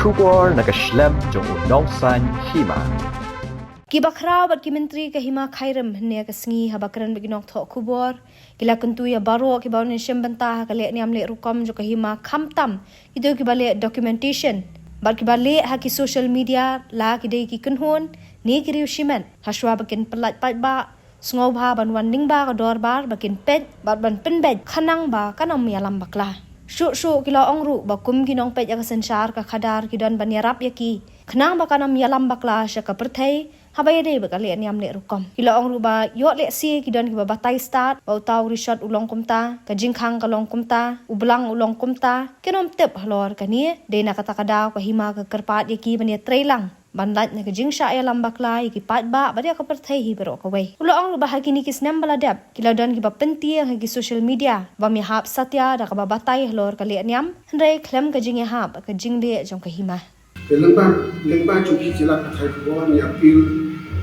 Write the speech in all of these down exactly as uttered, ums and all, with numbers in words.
Khubor na ka shlem jong u nongsan hima. Ki bakhraw bad ki myntri ka hima Khyrim hynne ka sngi haba kren bad ki nongthoh khubor, ki la kyntu ïa baroh kiba wan shim bynta ha ka leh niam leh rukom jong ka hima, khamtam kito kiba leh documentation bad kiba leh ha ki social media, la ki dei ki kynhun ne ki riew shimet, ha shuwa ba kin pyllait paidbah, sngewbha ban wan lyngba ka dorbar ba kin peit bad ban pynbeit khnang ba kan ym ïalam bakla. Shuh shuh ki la ong ruh ba kum ki nongpeit ïa ka synshar ka khadar ki don ban ïarap ïa ki khnang ba kan ym ïalam bakla sha ka pyrthei haba ïadei bad ka leh niam leh rukom. Ki la ong ruh ba ïoh lehse ki don kiba batai stad ba uta u rishot u long kumta, ka jingkhang ka long kumta, u blang u long kumta. Kin ym tip halor kane, dei na kata ka daw ka hima ka kyrpad ïa ki ban ïatreilang ban lait na ka jingshah ïalam bakla ïa ki paidbah bad ïa ka pyrthei hi baroh kawei. U la ong ruh ba ha kine ki snem ba la dep ki la don kiba pyntieng ha ki social media bym ïahap satia da kaba batai halor ka leh niam, hynrei khlem ka jingïahap ka jingleh jong ka hima. Te lyngba, lyngba jong ki jingïalap pathai khubor, ngi appeal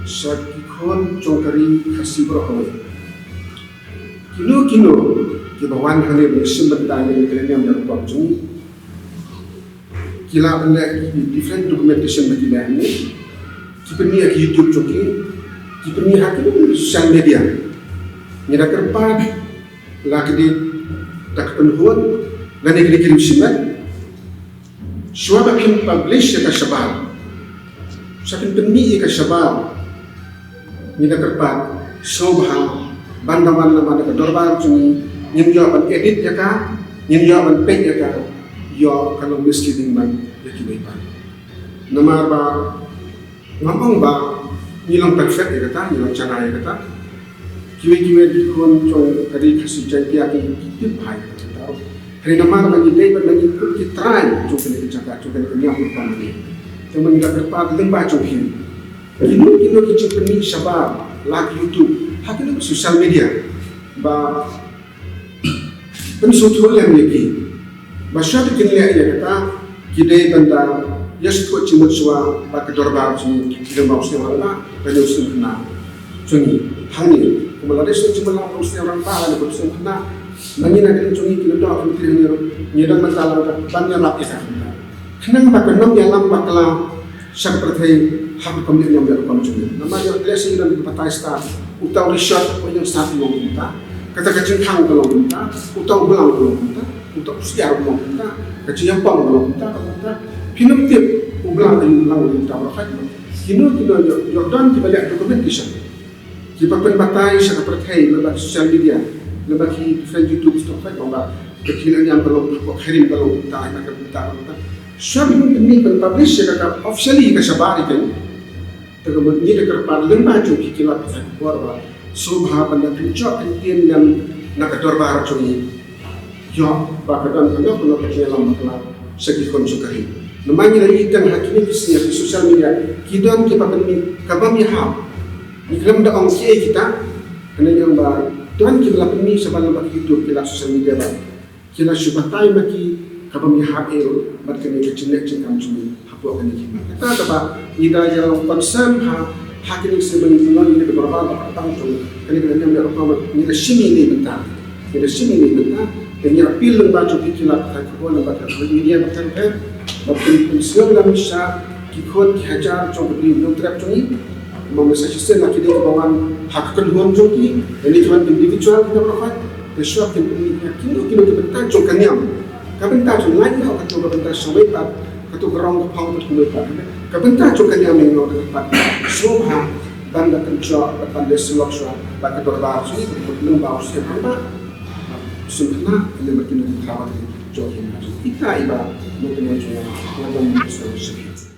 sha ki khun jong ka ri Khasi baroh kawei. Kino kino kiba wan hangne ban shim bynta ïa ka leh niam leh rukom jong ngi, ki la pynleh ki different documentation ba ki leh hangne. Ki pynmih ha ki YouTube jong ki, ki pynmih ha ki social media. Ngi da kyrpad, la ki dei da ka kynhun lane ki dei ki riew shimet, shuwa ba phin publish ïa ka shabar, shuwa phin pynmih ïa ka shabar, ngi da kyrpad sngewbha ban da wan, da wan na ka dorbar jong ngi, ngin ïoh ban edit ïa ka, ngin ïoh ban peit ïa ka, ïoh ka long misleading ban ïa kiwei pat. Namar ba ngam ong ba ngi long perfect ïa kata, ngi long janai ïa kata. Kiwei kiwei ki khun jong ka ri Khasi Jaiñtia ki tip bha ïa kata. Hynrei namar ba ngi dei bad ngi kut ki trai jong kane ka jaka, jong kane ka niam rukom hangne. Te mynta ngi da kyrpad lyngba jong phi, kino kino ki jingpynmih shabar la ki YouTube, ha kino ki social media, ba pynsngewthuh lem ïa ki ba shuwa ba kin leh ïa kata, ki dei ban da ïa sngewthuh jingmut shuwa bad ka dorbar jong ngi, ki dei ba u sngewbha ba ka dei u sngewbha jong ngi hangne. Kumba la dei sngewthuh jingmut la u sngewbha ba la dei u sngewbha. Ma ngi na ka dei jong ngi ki la doh ki, ngi dang ban da la ban ïarap ïa ka. Khnang ba kan ym ïalam bakla sha ka pyrthei ha ka kam leh niam leh rukom jong ngi. Namar ïoh lehse ngi don kiba batai stad, uta u rishot u ïeng stad u long kumta, kata ka jingkhang ka long kumta, uta u blang u long kumta, uta u siar u long kumta, ka jingïapong ka long kumta, ka kumta. Phin ym tip u blang, u blang u long kumta baroh khat. Kino kino ïoh, ïoh don kiba leh documentation. Kiba pynbatai sha ka pyrthei lyngba social media, lyngba ki different YouTube, TikTok, ba ka jingïalam ka long, ka Khyrim ka long kumta, ka kumta, ka kumta. Shuwa ba phin pynmih, pynpublish ïa kata officially ka shabar ïa ka. Te ka mut ngi da kyrpad lyngba jong ki jingïalap pathai khubor ba sngewbha ban da pynjop pyntieng lem na ka dorbar jong ngi. Ïoh ba ka don kano kano ka jingïalam bakla sha ki khun jong ka ri. Namar ngi la ïohi tang ha kine ki sngi ha ki social media, ki don kiba pynmih ka bym ïahap. Ngi khlem da ong kiei kita, hynrei ngi ong ba don kiba la pynmih shabar lyngba ki YouTube, ki la social media ba ki la shu batai ma ki ka bym ïahap ei ruh bad kane ka jingleh jingkam jong ngi hapoh kane ka hima. Kata kaba ngi da ïa long concern ha, ha kine ki sngi ba ngi pynlong ïa kane ka dorbar ba kyrpang jong kane ka niam leh rukom, ngi da shim ïa kane ka bynta. Ngi da shim ïa kane ka bynta, te ngi appeal lyngba jong phi ki lad pathai khubor, lyngba ki media bapher bapher, ba phin, phin pynsngew lem sha ki khun ki hajar jong ka Bri u Hynñiewtrep jong ngi. Namar mynta shisien la ki dei kiba wan ha ka kynhun jong ki, lane ki wan individual ki baroh khat. Te shuwa phin pynmih ïa kino kino ki bynta jong ka niam, ka bynta jong lait noh, kato ka bynta shawei pat, kato ka rong ka phong pat kumne pat, ka bynta jong ka niam ïa ngi noh da ka pat. Sngewbha ban da pynjop, ban da syllok shuwa bad ka dorbar jong ngi, lyngba u Syiem Rangbah, u Syiem Khynnah, lane bad kino ki bakhraw jong ki, jong kita iba, jong ki, jong ki, jong ki.